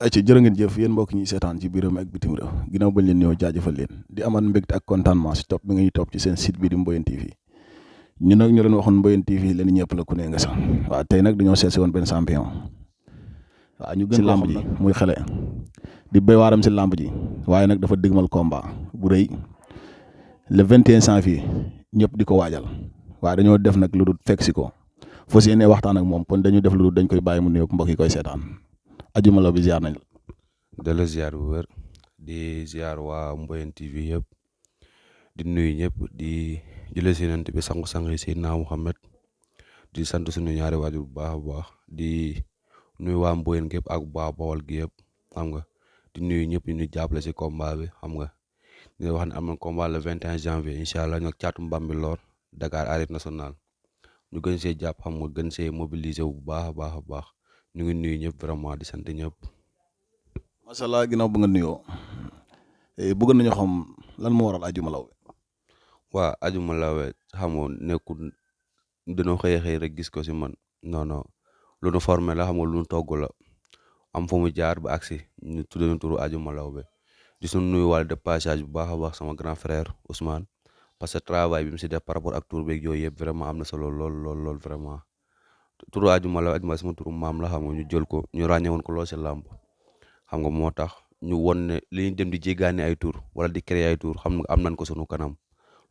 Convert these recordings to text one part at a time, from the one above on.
ay ci jërë ngeen jëf yéen mbokk ñi seetaan ci biiram ak bitim réew ginnaaw bañ leen ñëw jaajëfal leen di amal mbégte ak contentement si topp bi nga ñuy topp ci seen site bi di Mboyeen TV ñu nag ñu leen waxoon Mboyeen TV leen ñëpp la ku ne nga sax waaw tey nag dañoo seet si woon benn champion waaw ñu gën ci làmb ji muy xale di béy waaram si làmb ji waaye nag dafa dëgmal combat bu rëy le 21 janvier ñëpp di ko waajal waaye dañoo def nag lu dul fekk si ko fas yéene waxtaan ak moom kon dañu def lu dul dañ koy bàyyi mu nuyoog mbokk yi koy seetaan Adjuma Law bi ziar nañ la. delloo ziar bu wér di ziar waa Mboyeen TV yëpp di nuyu ñëpp di jëlee si nant bi sangu-sang yi Seydina Muhammad di sant suñu ñaari waajur bu baax a baax di nuyu waa Mboyeen gépp ak waa Bawol gi yëpp xam nga di nuyu ñëpp ñu jàppale si combat bi xam nga di wax ne am na combat le 21 janvier incha allah ñoo caatu Bambilor Dakar arène nationale ñu gën see jàpp xam nga gën see mobiliser wu bu baax a baax ñu ngi nuyu ñëpp vraiment di sant ñëpp. macha allah ginnaaw bu nga nuyoo bëgg nañu xam lan moo waral Adjuma Law bi. waa Adjuma Law xam nga nekkul dañoo xëy rek gis ko si man non lu nu formé la xam nga lu nu togg la am fu mu jaar ba agsi ñu tuddee ñu turu Adjuma Law bi di suñu nuyu wàll de passage bu baax a baax sama grand frère Ousmane parce que travail bi mu si def par rapport ak tur beeg yooyu yëpp vraiment am na solo lool vraiment turu Adjuma Law sama turu maam la xam nga ñu jël ko ñu ràññewoon ko lool si làmb xam nga moo tax ñu won ne li ñu dem di jéggaani ay tur wala di créer ay tur xam nga am nañ ko sunu kanam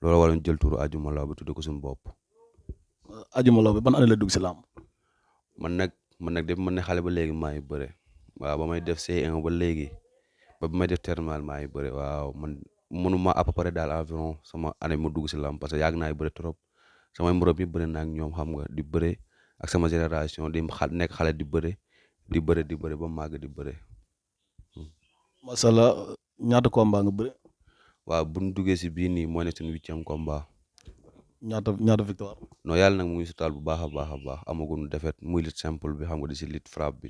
loolu wala ñu jël turu Adjuma Law bi tudde ko suñu bopp. Adjuma Law bi ban année la dugg si làmb. man nag de man ne xale ba léegi maa ngi bëre waaw ba may def C1 ba léegi ba may def terminal maa ngi bëre waaw man mënuma à peu près daal environ sama année mu dugg si làmb parce que yàgg naa bëre trop samay morom yi bëre naa ak ñoom xam nga di bëre ak sama génération di nekk xale di bëre ba màgg di bëre. macha allah ñaata combat nga bëre. waaw bu ñu duggee si bii nii mooy nekk suñu 8e combat. ñaata victoire. non yàlla nag mu ngi sutaal bu baax a baax amaguñu defet muy lutte simple bi xam nga di si lutte frappe bi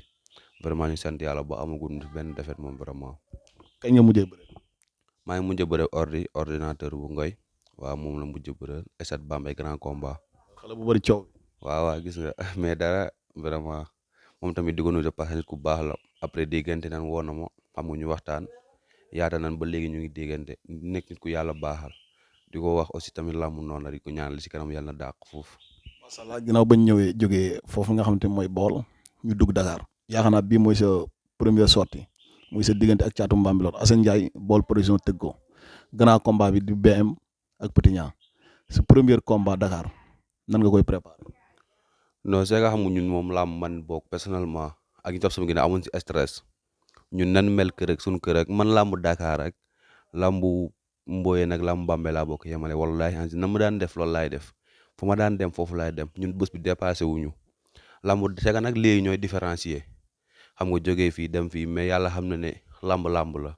vraiment ñu sant yàlla ba amaguñu benn defet moom vraiment. kañ nga mujjee bëre. maa ngi mujjee bëre ordinateur bu ngoy waaw moom la mujjee bëre Esat Bambey grand combat. xale bu bëri coow. waaw gis nga mais dara vraiment moom tamit di ko nuyu de parce que nit ku baax la après déggante nan woo na ma xam nga ñu waxtaan yaata nan ba léegi ñu ngi déggante nekk nit ku yàlla baaxal. di ko wax aussi tamit làmb noonu la di ko ñaanal si kanam yàlla na dàq foofu. macha allah ginnaaw bañ ñëwee jógee foofu nga xam te mooy Bawol ñu dugg Dakar. yaakaar naa bii mooy sa première sortie muy sa diggante ak caatu Bambilor Assane Ndiaye Bawol production tëgg ko grand combat bi di BM ak Petit Niang sa premier combat Dakar nan nga koy préparer. non c'est que xam nga ñun moom làmb man boog personnellement ak ñu topp sama ginnaaw amuñ si stress ñun nan mel kër ak suñu kër ak man làmb Dakar ak làmbu Mboyeen nag làmb Bambey laa bokk yemale wallahi ansi na ma daan def loolu laay def fu ma daan dem foofu laay dem ñun bés bi dépassé wuñu làmb c'est que nag léegi ñooy différencier xam nga jógee fii dem fii mais yàlla xam na ne làmb la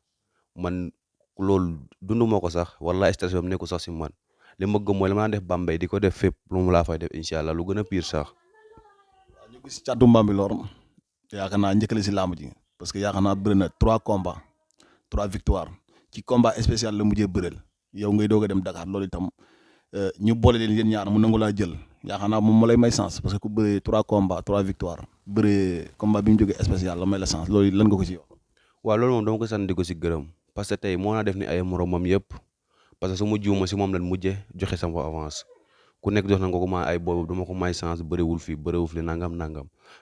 man loolu dundu ma ko sax wallahi stress bam nekku sax si man li ma gëm mooy li ma daan def Bambey di ko def fépp lu mu laa fay def incha allah lu gën a pire sax. waaw ñu gis caatu Bambilor yaakaar naa njëkkale si làmb ji parce que yaakaar naa bëri na 3 combats 3 victoires. ci combat spécial la mujjee bëreel yow ngay doog a dem Dakar loolu itam ñu boole leen yéen ñaar mu nangu laa jël yaakaar naa moom moo lay may sens parce que ku bëree 3 combats 3 victoires bëree combat bi mu jógee spécial la may la sens loolu lan nga ko ci yow. waaw loolu moom dama ko sant di ko si gërëm parce que tey moo naa def ni ay moromam yëpp parce que su ma jiwuma si moom lan mujjee joxe sama avance ku nekk jox na nga ko ma ay boobu dama ko may sens bëriwul fii nangam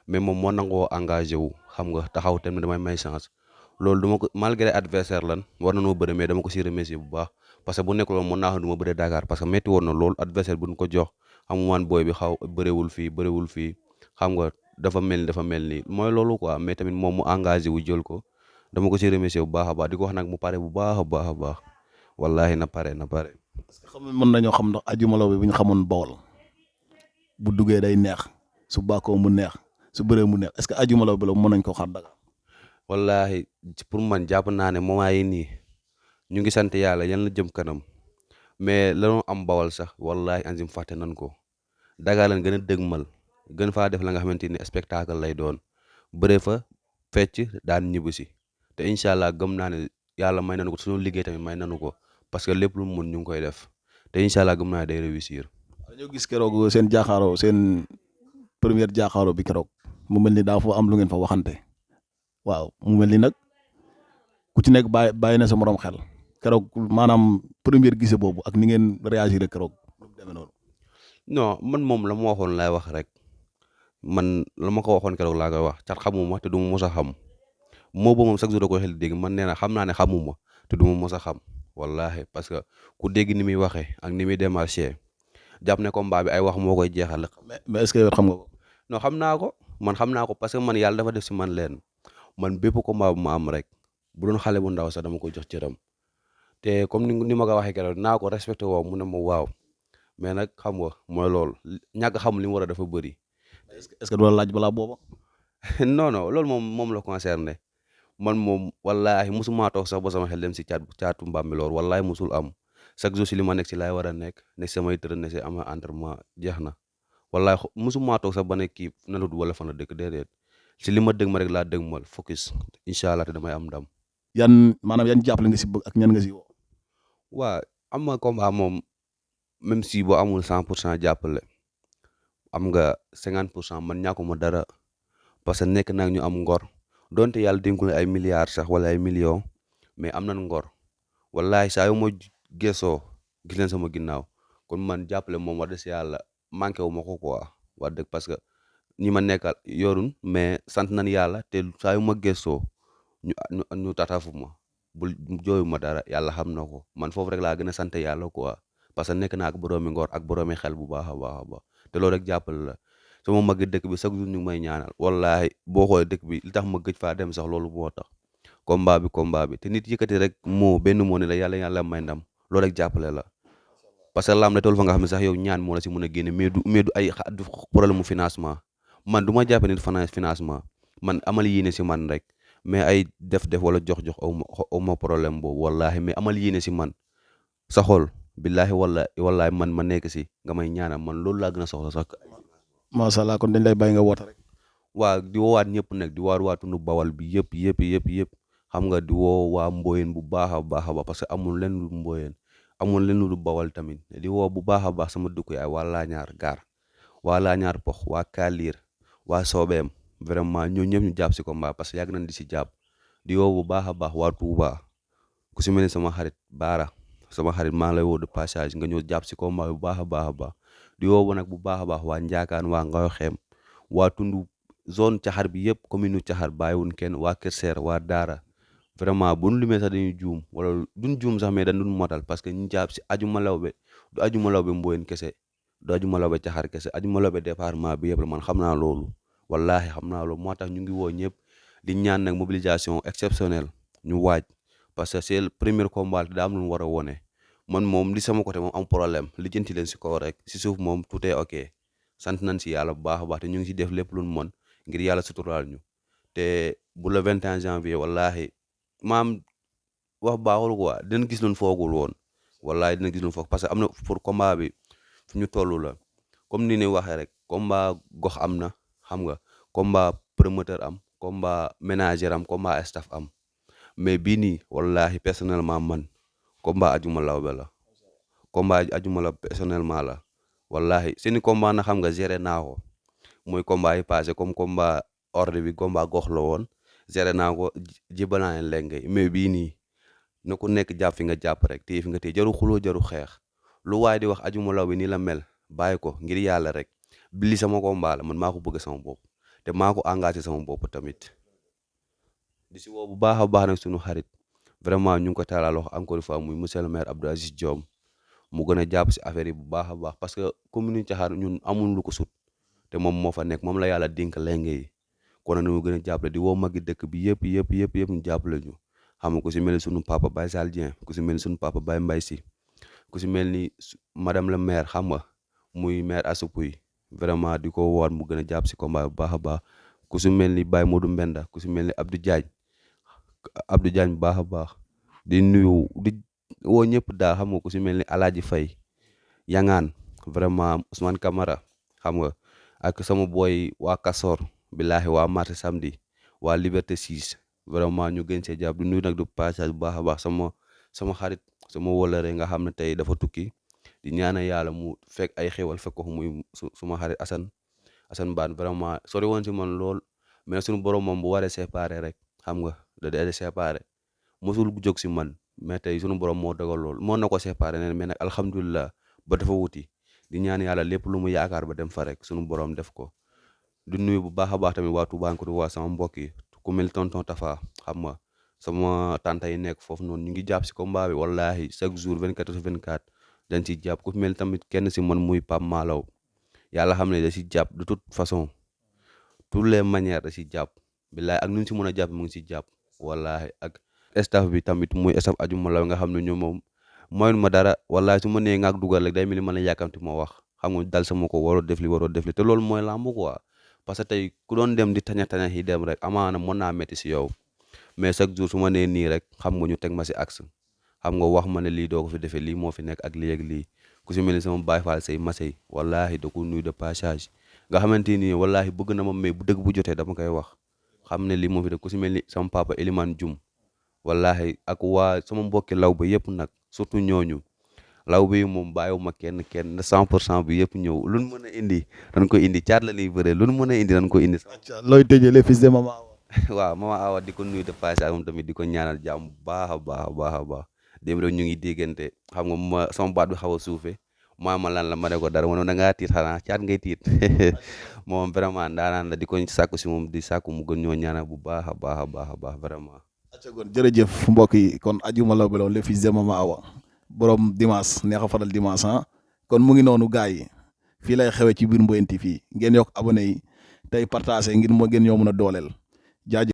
mais moom moo nangoo engagé wu xam nga taxaw tamit damay may sens. loolu duma ko malgré adversaire lan war na noo bëre mais dama ko si remercier bu baax parce que bu nekkul woon mën naa xam du ma bëre Dakar parce que métti woon na loolu adversaire bu ñu ko jox xam man booy bi xaw bëriwul fii xam nga dafa mel ni mooy loolu quoi mais tamit moom mu engagé wu jël ko dama ko si remercier bu baax a baax di ko wax nag mu pare bu baax a baax wallahi na pare. parce que xam mën nañoo xam ndax Adjuma Law bi bu ñu xamoon Bawol bu duggee day neex su bàkkoo mu neex su bëree mu neex est-ce que Adjuma Law bi la mën nañ ko xaar Dakar. wallahi pour man jàpp naa ne moment yi nii ñu ngi sant yàlla yan la jëm kanam mais lanoo am Bawol sax wallahi anzim fàtte nan ko Dakar lañ gën a dëgmal gën faa def la nga xamante ni spectacle lay doon bëre fa fecc daan ñibbisi te incha allah gëm naa ne yàlla may nanu ko suñu liggéey tamit may nanu ko parce que lépp lu mu mun ñu ngi koy def te incha allah gëm naa ne day réussir. dañoo gis keroog seen première jaaxaaroo bi keroog mu mel ni daa fa am lu ngeen fa waxante waaw mu mel ni nag ku ci nekk bàyyi na sa morom xel keroog maanaam première gise boobu ak ni ngeen réagir keroog lu mu demee noonu. non man moom la ma waxoon laay wax rek man la ma ko waxoon keroog laa koy wax cat xamuma te du ma mos a xam moo ba moom chaque jour da koy xel dégg man nee na xam naa ne xamuma te du ma mos a xam wallahi parce que ku dégg ni muy waxee ak ni muy démarché jàpp ne combat bi ay wax moo koy jeexal. mais est-ce que yow xam nga ko. non xam naa ko man xam naa ko parce que man yàlla dafa def si man leen man bépp combat bu ma am rek bu doon xale bu ndaw sax dama koy jox cëram te comme ni ma ko waxee keroog naa ko respecté woo mu ne ma waaw mais nag xam nga mooy loolu ñàkk xam li mu war a dafa bëri. est-ce que du la laaj balaa booba. non non loolu moom la concerné man moom wallaahi musuma toog sax ba sama xel dem si caatu Mbambilor wallaahi musul am chaque jour si li ma nekk si laay war a nekk samay tërën ne si ama entraînement jeex na wallaahi musuma toog sax ba ne kii na la wala fan la dëkk déedéet si li ma dëgg ma rek laa dëgg mal focus incha allah te damay am ndam. maanaam yan jàppale nga si bëgg ak ñan nga si woo. waa am nga combat moom même si boo amul 100% jàppale am nga 50% man ñàkkuma dara parce que nekk naag ñu am ngor donte yàlla dénkul ay milliards sax wala ay millions mais am nañ ngor wallahi saa yu ma gëstoo gis leen sama ginnaaw kon man jàppale moom wax dëgg si yàlla manqué wu ma ko quoi wax dëgg parce que ñi ma nekkal yorun mais sant nañ yàlla te saa yu ma gëstoo ñu tatafu ma bul jooyu ma dara yàlla xam na ko man foofu rek laa gën a sant yàlla quoi parce que nekk naa ak boroomi ngor ak boroomi xel bu baax a baax a baax te loolu rek jàppale la sama magi dëkk bi chaque jour ñu ngi may ñaanal wallahi boo xoolee dëkk bi li tax ma gëj faa dem sax loolu moo tax combat bi te nit yëkkati rek benn moo ne la yàlla may ndam loolu rek jàppale la parce que lam la toll fa nga xam ne sax yow ñaan moo la si mën a génne mais du ay du problème mu financement man du ma jàppe nit financement man amal yéene si man rek mais ay def wala jox aw ma problème boobu wallahi mais amal yéene si man sa xol billahi wallahi man ma nekk si nga may ñaanal man loolu laa gën a soxla sax. macha allah kon dañ lay bàyyi nga woote rek. waa di woowaat ñëpp nag di waa tundu bawal bi yëpp xam nga di woo waa Mboyeen bu baax a baax a baax parce que amul leen lu Mboyeen amul leen lu bawal tamit di woo bu baax a baax sama dëkk yaay waa Laañaar gaar waa Laañaar pox waa Kaaliir waa Soobeem vraiment ñoo ñëpp ñu jàpp si combat parce que yàgg nañ di si jàpp di woo bu baax a baax waa Touba ku si mel ni sama xarit Baara sama xarit maa ngi lay woo de passage nga ñëw jàpp si combat bu baax a baax a baax di woo nag bu baax a baax waa Njaakaan waa Ngayo Xem waa tundu zone caxar bi yëpp commune caxar bàyyiwun kenn waa Kër Seer waa Daara vraiment bu nu limee sax dañuy juum wala duñ juum sax mais dañ duñ motal parce que ñu jàpp si Ajuma Lawbe du Ajuma Lawbe Mboyeen kese du Ajuma Lawbe caxar kese Ajuma Lawbe département bi yëpp la man xam naa loolu wallahi xam naa loolu moo tax ñu ngi woo ñëpp di ñaan nag mobilisation exceptionnelle ñu waaj parce que c'est le premier combat daa am lu mu war a wone man moom li sama côté moom am problème li jënti leen si kaw rek si suuf moom tout est ok sant nañ si yàlla bu baax a baax te ñu ngi si def lépp lu mu mën ngir yàlla suturaal ñu te bu le 21 janvier wallahi maam wax baaxul quoi dinañ gis luñ foogul woon wallahi dinañ gis luñ foog parce que am na pour combat bi fu ñu toll la comme ni ne waxee rek combat gox am na xam nga combat promoteur am combat ménager am combat staff am mais bii nii wallahi personnellement man combat Ajuma Lawbe la combat Ajuma la personnellement la wallahi seeni combat na xam nga géré naa ko mooy combat yi passé comme combat ordre bi combat gox la woon géré naa ko jibanaa leen léegi mais bii nii na ku nekk jàpp fi nga jàpp rek téye fi nga téye jaru xuloo jaru xeex lu waaye di wax Ajuma Lawbe nii la mel bàyyi ko ngir yàlla rek bili sama combat la man maa ko bëgg sama bopp te maa ko engagé sama bopp tamit di si woo bu baax a baax nag suñu xarit vraiment ñu ngi ko taalal wax encore une fois muy monsieur le maire Abdou Aziz Diom mu gën a jàpp si affaire yi bu baax a baax parce que commune Caxaar ñun amul lu ko sut te moom moo fa nekk moom la yàlla dénk lenge yi kon nag ñu gën a jàppale di woo magi dëkk bi yëpp ñu jàppale ñu xam nga ku si mel ni sunu papa Baye Sall Dieng ku si mel ni sunu papa Baye Mbaye si ku si mel ni madame le maire xam nga muy maire Asoupuy vraiment di ko woon mu gën a jàpp si combat bu baax a baax ku si mel ni Baye Modou Mbenda ku si mel ni Abdou Diagne bu baax a baax di nuyu di woo ñëpp daal xam nga ku si mel ni Alaaji Fay Yangaan vraiment Ousmane Camara xam nga ak sama boy waa Kasor billahi waa marché samedi waa Liberté 6 vraiment ñu gën see jàpp di nuyu nag du passage bu baax a baax sama xarit sama wolare nga xam ne tey dafa tukki di ñaanal yàlla mu fekk ay xéwal fekk ko muy suma xarit Assane Baan vraiment sori woon si man lool mais suñu borom moom bu waree séparé rek xam nga da dee séparé mosul jóg si man mais tey sunu borom moo dogal lool moo na ko séparé ne mais nag alhamdulilah ba dafa wuti di ñaan yàlla lépp lu mu yaakaar ba dem fa rek sunu borom def ko. di nuyu bu baax a baax tamit waa Toubacouta waa sama mbokk yi ku mel tonton Tafa xam nga sama tante yi nekk foofu noonu ñu ngi jàpp si combat bi wallahi chaque jour 24/24 dañ ciy jàpp ku mel tamit kenn si man muy Pape Malaw yàlla xam ne da si jàpp de toute façon toutes les manières da si jàpp billaay ak nu ñu si mën a jàpp mu ngi si jàpp wallahi ak staff bi tamit muy staff aju malaw nga xam ne ñoom moom mooy ma dara wallahi su ma nee ngaak dugal rek day mel ni mën a yàkkamti ma wax xam nga dal sama ko waroo def li te loolu mooy làmb quoi parce que tey ku doon dem di taña yi dem rek amaana mën naa métti si yow mais chaque jour su ma nee nii rek xam nga ñu teg ma si axe xam nga wax ma ne lii doo ko fi defee lii moo fi nekk ak lii ak lii ku si mel ni sama baay faal say masey wallahi da ko nuyu de passage nga xamante ni wallahi bëgg na ma mais bu dëgg bu jotee dama koy wax xam ne lii moo fi def ku si mel ni sama papa Elimane Dioum wallahi ak waa sama mbokki law ba yëpp nag surtout ñooñu law bi moom bàyyiwuma kenn 100% bi yëpp ñëw lu nu mën a indi dañ ko indi caat la liy bëree lu nu mën a indi dañ ko indi. looy tëjee les fils de Mama Awa. waaw Mama Awa di ko nuyu de passage moom tamit di ko ñaanal jàmm bu baax a baax a baax a baax dem rek ñu ngi déggante xam nga ma sama baat bi xaw a suufee ma lan la ma ne ko dara ma ne da ngaa tiit xanaa caat ngay tiit moom vraiment daanaan la di ko sàkku si moom di sàkku mu gën ñoo ñaanal bu baax a baax a baax a baax vraiment. acca kon jërëjëf mbokk yi kon ajuma la beloon les fils de Mama Awa borom dimanche neex a faral dimanche kon mu ngi noonu gars yi fii lay xewee ci biir Mboyeen TV ngeen yokk abonné yi tey partagé ngir moo gën ñoo mën a dooleel jaajëf